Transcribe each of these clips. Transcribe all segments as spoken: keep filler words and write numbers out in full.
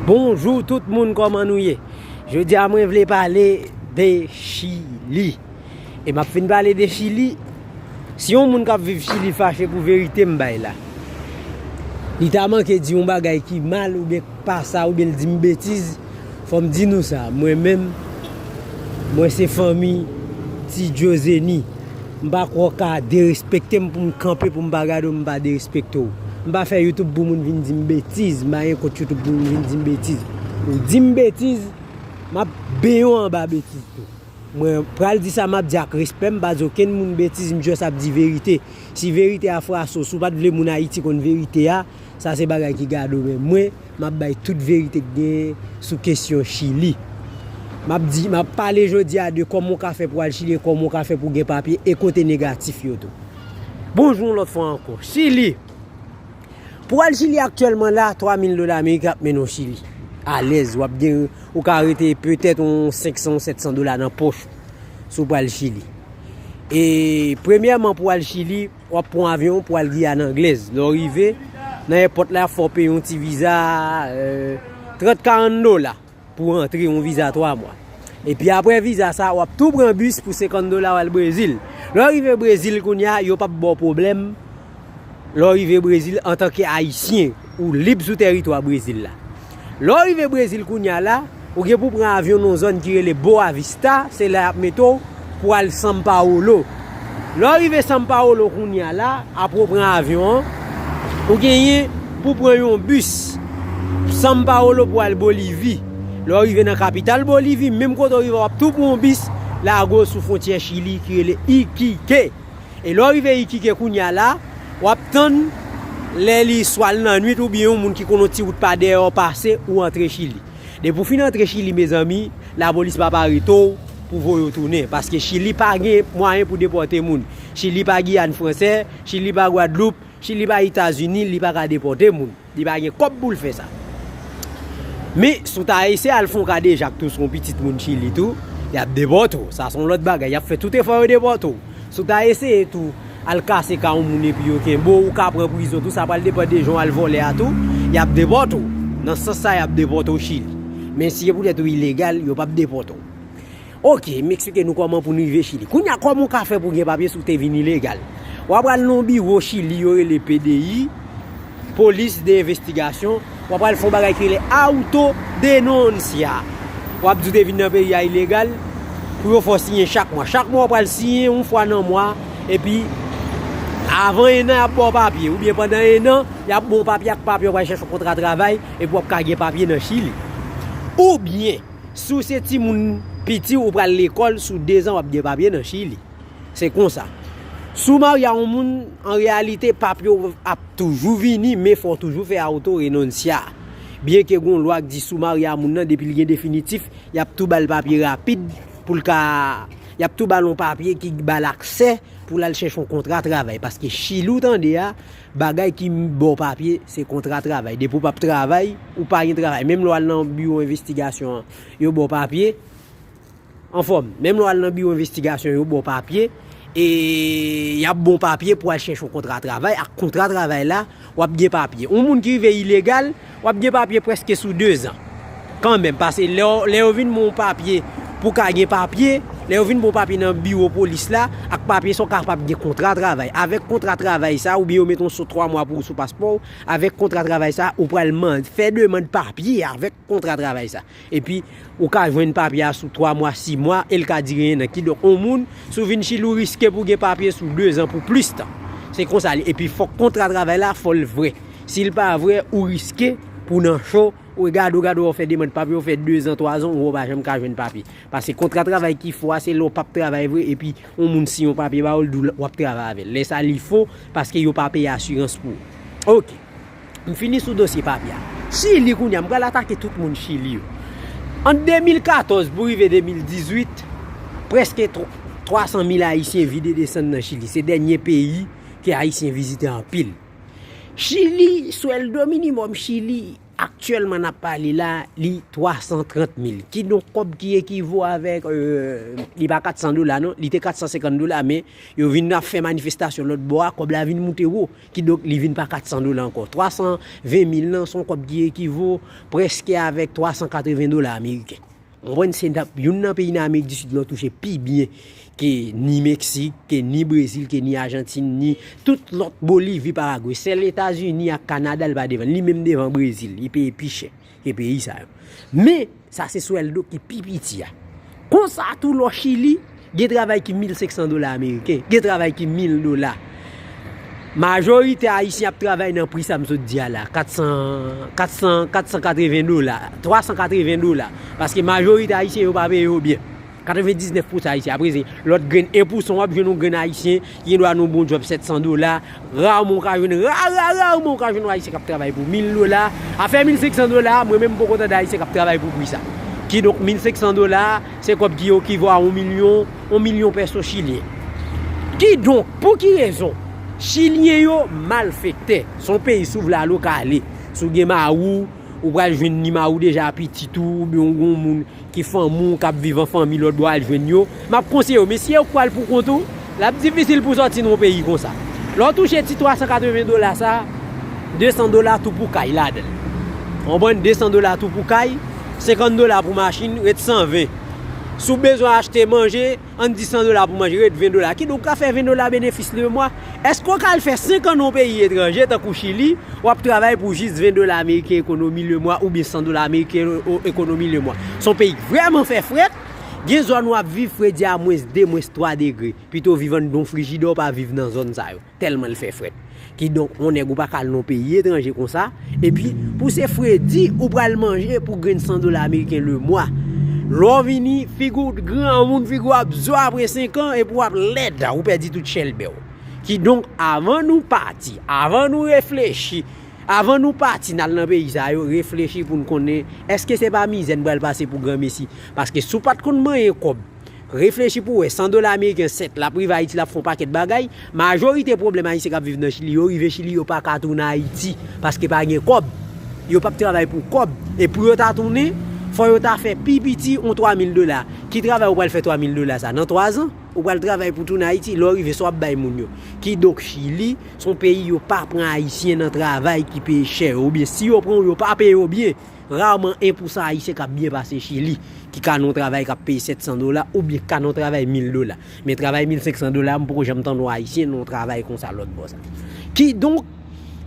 Bonjou tout moun, kòman nou ye? Jodi a mwen vle pale de Chili. E m ap fin pale de Chili. Si yon moun k ap viv Chili fache pou verite m bay la, li ta manke di yon bagay ki mal oubyen pa sa oubyen l di m betiz, fò m di nou sa, mwen menm, mwen se fanmi Ti Djozeni. M pa kwè w ka derespekte m pou m kanpe pou m pa gade w, m pa derespekte w. M pa fè YouTube pou moun vin di m betiz, m pa gen kont YouTube pou moun vin di m betiz. Ou di m betiz, m ap benyen w anba betiz tou. Mwen pral di sa m ap di ak respè, m pa di okenn moun betiz, m just ap di verite. Si verite a fraso, si w pa t vle moun Ayiti konn verite a, sa se bagay ki gade w, men mwen, m ap bay tout verite k genyen sou kesyon Chili. M ap di, m ap pale jodi a de kòman w ka fè pou al Chili e kòman w ka fè pou gen papye e kote negatif yo tou. Bonjou yon lòt fwa ankò. Chili. Pou al Chili aktyèlman la, twa mil dola ameriken ap mennen w Chili. Alèz, w ap gen, ou ka rete petèt yon senk san, yon sèt san dola nan pòch si w pral Chili. E premyèman, pou al Chili, w ap pran avyon pou al Giyàn Anglèz. Lè w rive nan èpòt la, fò w peye yon ti viza, euh, trant, karant dola pou w antre, yon viza twa mwa. Epi apre viza sa, w ap tou pran bis pou senkant dola w al Brezil. Lè w rive Brezil kounye a, yo p ap ba w pwoblèm. Lè w rive Brezil, antanke Ayisyen, ou lib sou tèritwa Brezil la. Lè w rive Brezil kounye a la, ou gen pou pran avyon nan yon zòn ki rele Boa Vista, se la y ap mete w pou al São Paulo. Lè w rive São Paulo kounye a la, apre w pran avyon an, ou genyen pou pran yon bis São Paulo pou al Bolivi. Lè w rive nan kapital Bolivi, menm kote w rive, w ap tou pran yon bis, lage w sou fwontyè Chili ki rele Iquique. E lè w rive Iquique kounye a la, w ap tann lè li swa l nan nwit oubyen yon moun ki konn yon ti wout pa dèyè w pase, ou antre Chili. Depi w fin antre Chili, mezanmi, lapolis p ap arete w pou voye w tounen. Paske Chili pa gen mwayen pou depòte moun. Chili pa Giyàn Fransè, Chili pa Gwadloup, Chili pa Etazini, li pa ka depòte moun. Li pa gen kòb pou l fè sa. Men, si w ta eseye al fè yon kadejak tou sou yon pitit moun Chili tou, y ap depòte w. Sa se yon lòt bagay. Y ap fè tout efò yo depòte w. Si w ta eseye tou al kase ka yon moun epi yo kenbe w, ou ka pran prizon tou. Sa pral depann de jan w al vòlè a tou. Y ap depòte w. Nan sans sa, y ap depòte w Chili. Men si se poutèt ou ilegal, yo p ap depòte w. Oke, m eksplike nou kòman pou nou rive Chili. Kounye a, kòman w ka fè pou gen papye si w te vin ilegal? W ap al nan yon biwo Chili, yo rele P D I, Polis de Envestigasyon. W ap al fè yon bagay ki rele autodenuncia. W ap di w te vin nan peyi a ilegal, pou yo fè w siyen chak mwa. Chak mwa, w ap al siyen yon fwa nan mwa, epi avan en an, y ap ba w papye. Oubyen pandan en an, y ap ba w papye, ak papye, w ap al chèche yon kontra travay, epi w ap ka gen papye nan Chili. Oubyen, si w se timoun piti, ou pral lekòl, sou dezan w ap gen papye nan Chili. Se konsa. Si w marye a yon moun, an reyalite, papye w ap toujou vini, men fò w toujou fè auto renuncia. Byenke gen yon lwa k di si w marye a moun nan, depi l gen definitif, y ap tou ba l papye rapid pou l ka, y ap tou ba l yon papye ki ba l aksè pou l al chèche yon kontra travay. Paske Chili w tande a, bagay ki ba w papye, se kontra travay. Depi w p ap travay, ou pa gen travay. Menm lè w al nan biwo envestigasyon an, yo ba w papye. Anfòm, menm lè w al nan biwo envestigasyon, yo ba w papye. E y ap ba w papye pou al chèche yon kontra travay. Ak kontra travay la, w ap gen papye. Yon moun ki rive ilegal, w ap gen papye prèske sou dezan. Kanmenm, paske lè, lè yo vin ba w papye, pou w ka gen papye, lè yo vin ba w papye nan biwo polis la, ak papye sa, w kapab gen kontra travay. Avèk kontra travay sa, oubyen yo mete yon so twa mwa pou ou sou paspò w, avèk kontra travay sa, ou pral man-, fè demann papye avèk kontra travay sa. Epi, ou ka jwenn papye a sou twa mwa, sis mwa, e l ka dire en an. Kidonk, yon moun, si w vin Chili, ou riske pou gen papye sou dezan, pou plis tan. Se konsa li. Epi, fòk kontra travay la, fò l vrè. Si l pa vrè, ou riske pou nan cho, ou gade, ou gade, ou fè demann papye, ou fè dezan, twazan, ou pa janm ka jwenn papye. Paske kontra travay ki fo a, se lè w p ap travay vre, epi yon moun siyen yon papye ba ou, l di w w ap travay avè l. Lè sa, li fo, paske yo pa peye asirans pou ou. Oke. M fini sou dosye papye a. Chili kounye a, m pral atake tout moun Chili yo. Ant de mil katòz pou rive de mil dizuit, prèske tw-, twa san mil Ayisyen vide desann nan Chili. Se dènye peyi ke Ayisyen vizite anpil. Chili, swèldo minimòm Chili, aktyèlman n ap pale la, li twa san trant mil. Kidonk, kòb ki ekivo avèk, euh, li pa kat san dola, non, li te kat san senkant dola, men yo vin ap fè manifestasyon lòt bò a, kòb la vin moute wo. Kidonk, li vin pa kat san dola ankò. Twa san ven mil lan, se yon kòb ki ekivo prèske avèk twa san katreven dola ameriken. Ou konprann, se nan, youn nan peyi nan Amerik di Sid lò touche pi byen ke ni Meksik, ke ni Brezil, ke ni Ajantin, ni tout lòt, Bolivi, Paragwe. Sèl Etazini ak Kanada l pa devan. Li menm devan Brezil. Li peye pi chè ke peyi sa yo. Men, sa se swèldo ki pi piti a. Konsa tou, lò Chili, gen travay ki mil senk san dola ameriken, gen travay ki mil dola. Majorite Ayisyen ap travay nan pri sa m sot di a la, kat san, kat san, kat san katreven dola, twa san katreven dola. Paske majorite Ayisyen yo pa peye yo byen. Katrevendiznèf pousan Ayisyen. Apre, se lòt grenn en pousan w ap jwenn yon grenn Ayisyen ki gen dwa nan yon bon djòb sèt san dola. Raman w ka jwenn, ra, ra, raman w ka jwenn yon Ayisyen k ap travay pou mil dola. Afè mil senk san dola, mwen menm m poko tande Ayisyen k ap travay pou pri sa. Kidonk, mil senk san dola, se kòb ki ekivo a yon milyon, yon milyon pèso chilyen. Kidonk, pou ki rezon? Chilyen yo malfektè. Se yon peyi, si w vle ale, w ka ale. Si w gen mari w, ou pral jwenn ni mari w deja pitit ou, oubyen w gen yon moun ki fanmi w, k ap viv an fanmi lòt bò, al jwenn yo. M ap konseye w, men si w pral pou kont ou, l ap difisil pou w sòti nan yon peyi konsa. Lè w touche ti twa san katreven dola sa, de san dola tou pou kay ladan l. Ou konprann? De san dola tou pou kay, senkant dola pou machin, ret san ven. Si w bezwen achte manje, ann di san dola pou manje, ret ven dola. Kidonk, ou ka fè ven dola benefis le mwa. Èske w ka al fè senk an nan yon peyi etranje, tankou Chili, w ap travay pou jis ven dola ameriken ekonomi le mwa, oubyen san dola ameriken o-, ekonomi le mwa? Se yon peyi k vrèman fè frèt. Gen zòn w ap viv, fredi a mwens de, mwens twa degre. Pito w viv anndan yon frijidè, w pa viv nan zòn sa yo. Tèlman l fè frèt. Kidonk, yon nèg ou pa ka al nan yon peyi etranje konsa. Epi, pou se fredi, ou pral manje pou grenn san dola ameriken le mwa. Lè w vini, figi w granmoun, figi w ap zo apre senk an, epi w ap lèd, ou pèdi tout chèlbè w. Kidonk, avan nou pati, avan nou reflechi, avan nou pati n al nan peyi sa yo, reflechi pou n konnen, èske se pa mizè n pral pase pou granmesi? Paske si w pa t konn manyen kòb, reflechi pou w wè, san dola ameriken sèt, l ap rive Ayiti, l ap fè yon pakèt bagay. Majorite pwoblèm Ayisyen k ap viv nan Chili, yo rive Chili, yo pa ka tounen Ayiti, paske pa gen kòb. Yo p ap travay pou kòb. E pou yo ta tounen, fò yo ta fè pi piti yon twa mil dola. Ki travay ou pral fè twa mil dola sa? Nan twa zan, ou pral travay pou tounen Ayiti. Lè w rive, sa w ap bay moun yo? Kidonk, Chili, se yon peyi yo pa pran Ayisyen nan travay ki peye chè yo. Oubyen, si yo pran w, yo pa peye w byen. Raman en pousan Ayisyen k ap byen pase Chili, ki ka nan yon travay k ap peye sèt san dola, oubyen k ka nan yon travay mil dola. Men travay mil senk san dola, m poko janm tande yon Ayisyen nan yon travay konsa lòt bò sa. Kidonk,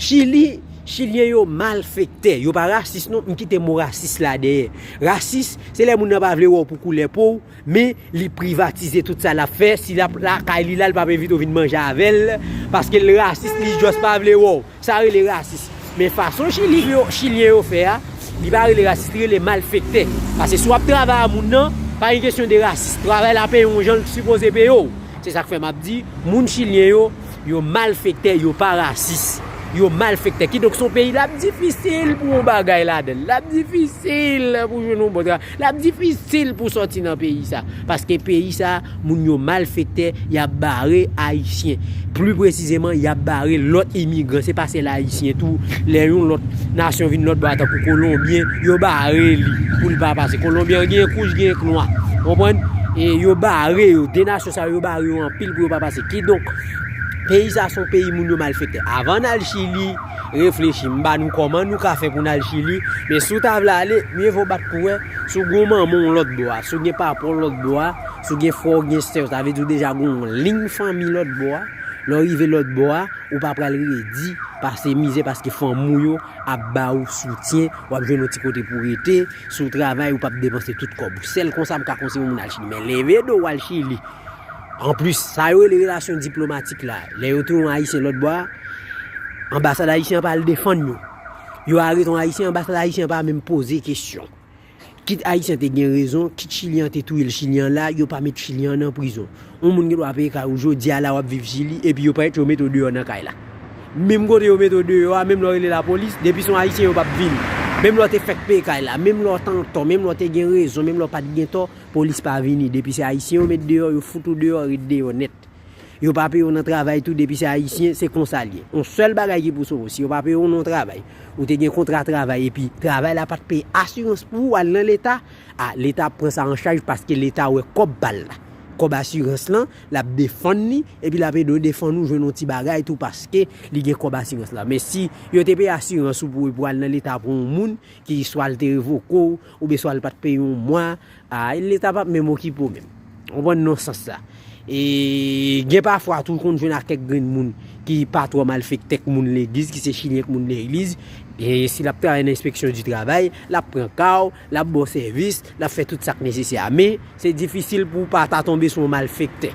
Chili, Chilyen yo malfektè, yo pa rasis non, m kite mo rasis la dèyè. Rasis, se lè moun nan pa vle wè w pou koulè po w, men li privatize tout sa l ap fè. Si l ap lakay li la, l p ap envite w vin manje avè l, paske l rasis, li just pa vle wè w. Sa rele rasis. Men fason Chili yo, Chilyen yo fè a, li pa rele rasis, li rele malfektè. Paske si w ap travay a moun nan, pa gen kesyon de rasis. Travay la peye w yon jan l sipoze peye w. Se sa k fè m ap di, moun Chilyen yo, yo malfektè, yo pa rasis. Yo malfektè. Kidonk, se yon peyi l ap difisil pou yon bagay ladan l. L ap difisil pou jwenn yon bon travay. L ap difisil pou sòti nan peyi sa. Paske peyi sa, moun yo malfektè, y ap bare Ayisyen. Pli presizeman, y ap bare lòt imigran. Se pa sèl Ayisyen tou. Lè yon lòt nasyon vin lòt bò a, tankou Kolonbyen, yo bare li pou l pa pase. Kolonbyen an gen kouch, gen k nwa. Konprann? E yo bare yo. De nasyon sa yo, yo bare yo anpil pou yo pa pase. Kidonk, peyi sa se yon peyi moun yo malfektè. Avan n al Chili, reflechi. M ba nou kòman nou ka fè pou n al Chili. Men si w ta vle ale, mye vo w bat pou wè. Si w gen yon manman w lòt bò a, si w gen papa w lòt bò a, si w gen frè w, gen sè w, sa vle di w deja gen yon liy fanmi lòt bò a. Lè w rive lòt bò a, ou pa pral redi, pase mizè paske fanmi w yo ap ba w soutyen, w ap jwenn yon ti kote pou w rete, si w travay, ou p ap depanse tout kòb ou. Sèl konsa m ka konseye yon moun al Chili. Men leve do w al Chili. Anplis, sa yo rele relasyon diplomatik la. Lè yo touye yon Ayisyen lòt bò a, anbasad ayisyen an pa al defann yo. Yo arete yon Ayisyen, anbasad ayisyen an pa menm poze kesyon. Kit Ayisyen te gen rezon, kit Chilyen an te touye l, Chilyen an la, yo pa met Chilyen an nan prizon. Yon moun gen dwa peye kay ou jodi a la, w ap viv Chili, epi yo prèt, yo mete w deyò nan kay la. Menm kote yo mete w deyò a, menm lè w rele lapolis, depi se yon Ayisyen, yo p ap vini. Menm lè w te fèk peye kay la, menm lè w te antò, menm lè w te gen rezon, menm lè w pa t gen tò, polis pa vini. Depi se Ayisyen yo met deyò, yo fout ou deyò, ret deyò nèt. Yo pa peye w nan travay tou, depi se ayisyen, se konsa l ye. Yon sèl bagay ki pou sove w, si yo pa peye w nan travay, ou te gen kontra travay, epi travay la pa t peye asirans pou ou al nan leta, a, leta ap pran sa an chaj paske leta wè kòb pa l la. Kòb asirans lan, l ap defann li, epi l ap ede w defann ou jwenn yon ti bagay tou paske li gen kòb asirans la. Men si yo te peye asirans ou pou, pou al nan leta pou yon moun ki swa l te revoke w, oubyen swa l pa t peye yon mwa, a, leta p ap menm okipe w menm. Ou konprann non sans sa. E gen pafwa tou konn jwenn ak kèk grenn moun ki pa twò malfektè k moun legliz, ki se chilyen k moun legliz. E si l ap travay nan enspeksyon di travay, l ap pran ka w, l ap ba w sèvis, l ap fè tout sa k nesesè a. Men, se difisil pou w pa ta tonbe sou yon malfektè.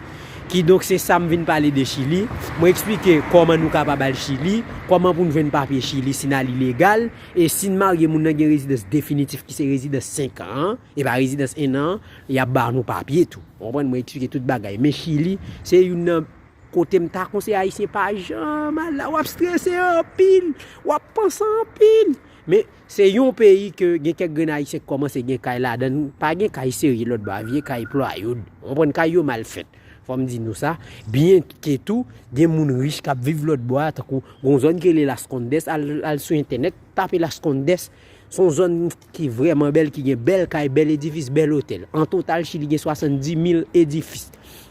Kidonk, se sa m vin pale de Chili. Mwen eksplike kòman nou kapab al Chili, kòman pou n jwenn papye Chili si n al ilegal, e si n marye moun nan gen rezidans definitif ki se rezidans senk an an, e pa rezidans en an an, y ap ba nou papye tou. Ou konprann? Mwen eksplike tout bagay. Men Chili, se youn nan kote m ta konseye ayisyen pa janm al la. W ap strese anpil, w ap panse anpil. Men se yon peyi ke gen kèk grenn ayisyen k kòmanse gen kay ladan l, pa gen kay serye lòt bò a, vye kay plywood. Ou konprann? Kay yo mal fèt. Fò m di nou sa. Byenke tou, gen moun rich k ap viv lòt bò a, tankou gon zòn ki rele Las Condes, al, al sou entènèt, tape Las Condes. Se yon zòn ki vrèman bèl, ki gen bèl kay, bèl edifis, bèl otèl. An total, Chili gen swasanndis mil edifis.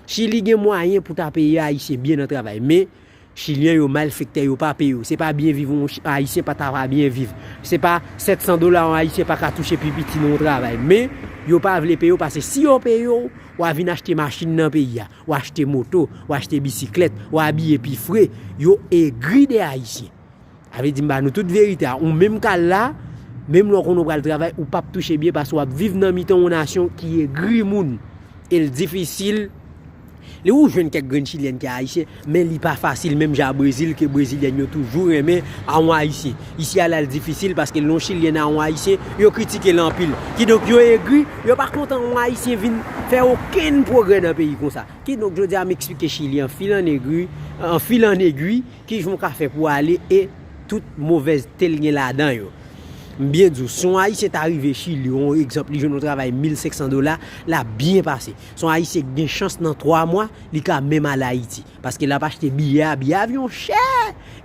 Chili gen mwayen pou ta peye ayisyen byen nan travay, men chilyen yo malfektè, yo pa peye yo. Se pa byen viv yon ch-, ayisyen pa ta va byen viv. Se pa sèt san dola yon ayisyen pa ka touche pi piti nan yon travay, men yo pa vle peye yo paske si yo peye yo, w a vin achte machin nan peyi a, w a achte moto, w a achte bisiklèt, w a abiye pi fre. Yo egri de ayisyen. Sa vle di m ba nou tout verite a. Ou menm k al la, menm lè w konnen w pral travay, ou p ap touche byen paske w ap viv nan mitan yon nasyon ki egri moun. E l difisil. Li ou jwenn kèk grenn chilyèn ki ayisyen, men li pa fasil menm jan a Brezil ke brezilyèn yo toujou renmen a yon ayisyen. Isi a la l difisil paske lè yon chilyèn a yon ayisyen, yo kritike l anpil. Kidonk yo egri, yo pa kontan yon ayisyen vin fè okenn pwogrè nan peyi konsa. Kidonk jodi a m eksplike Chili an fil an egri, an fil an egwi, ki jan w ka fè pou ale e tout movèzte l gen ladan yo. M byen di w, si yon ayisyen ta rive Chili, yon egzanp, li jwenn yon travay mil senk san dola, l ap byen pase. Si yon ayisyen gen chans nan twa mwa, li ka menm al Ayiti. Paske l ap achte biyè a, biyè avyon chè!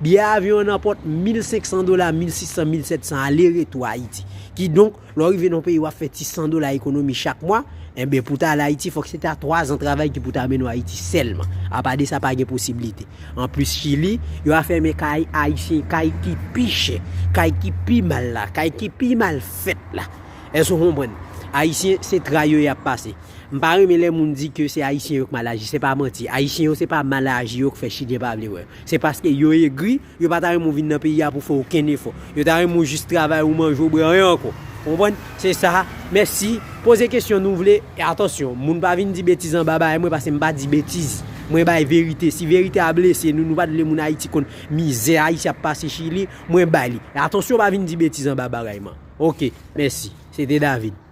Biyè avyon an nan pòt mil senk san dola, mil sis san, mil sèt san, ale retou Ayiti. Kidonk, lè w rive nan yon peyi, w ap fè ti san dola ekonomi chak mwa, enben, pou w ta al Ayiti, fòk se ta twa zan travay ki pou ta mennen w Ayiti sèlman. Apa de sa, pa gen posiblite. Anplis, Chili, yo afèmen kay ayisyen, kay ki pi chè, kay ki pi mal la, kay ki pi mal fèt la. Èske w konprann? Ayisyen, se tray yo y ap pase. M pa renmen lè moun di ke se ayisyen yo k mal aji, se pa manti. Ayisyen yo se pa mal aji yo k fè chilyen pa vle wè yo. Se paske yo egri, yo pa ta renmen w vin nan peyi a pou fè okenn efò. Yo ta renmen w jis travay, ou manje, ou bwè, anyen ankò. Ou konprann? Se sa. Mèsi. Poze kesyon nou vle. E atansyon, moun pa vin di betiz anba bagay mwen paske m pa di betiz. Mwen bay verite. Si verite a blese nou, nou pa t vle moun Ayiti konn mizè Ayisyen ap pase Chili, mwen bay li. E atansyon, pa vin di betiz anba bagay mwen. Oke, mèsi. Se te David.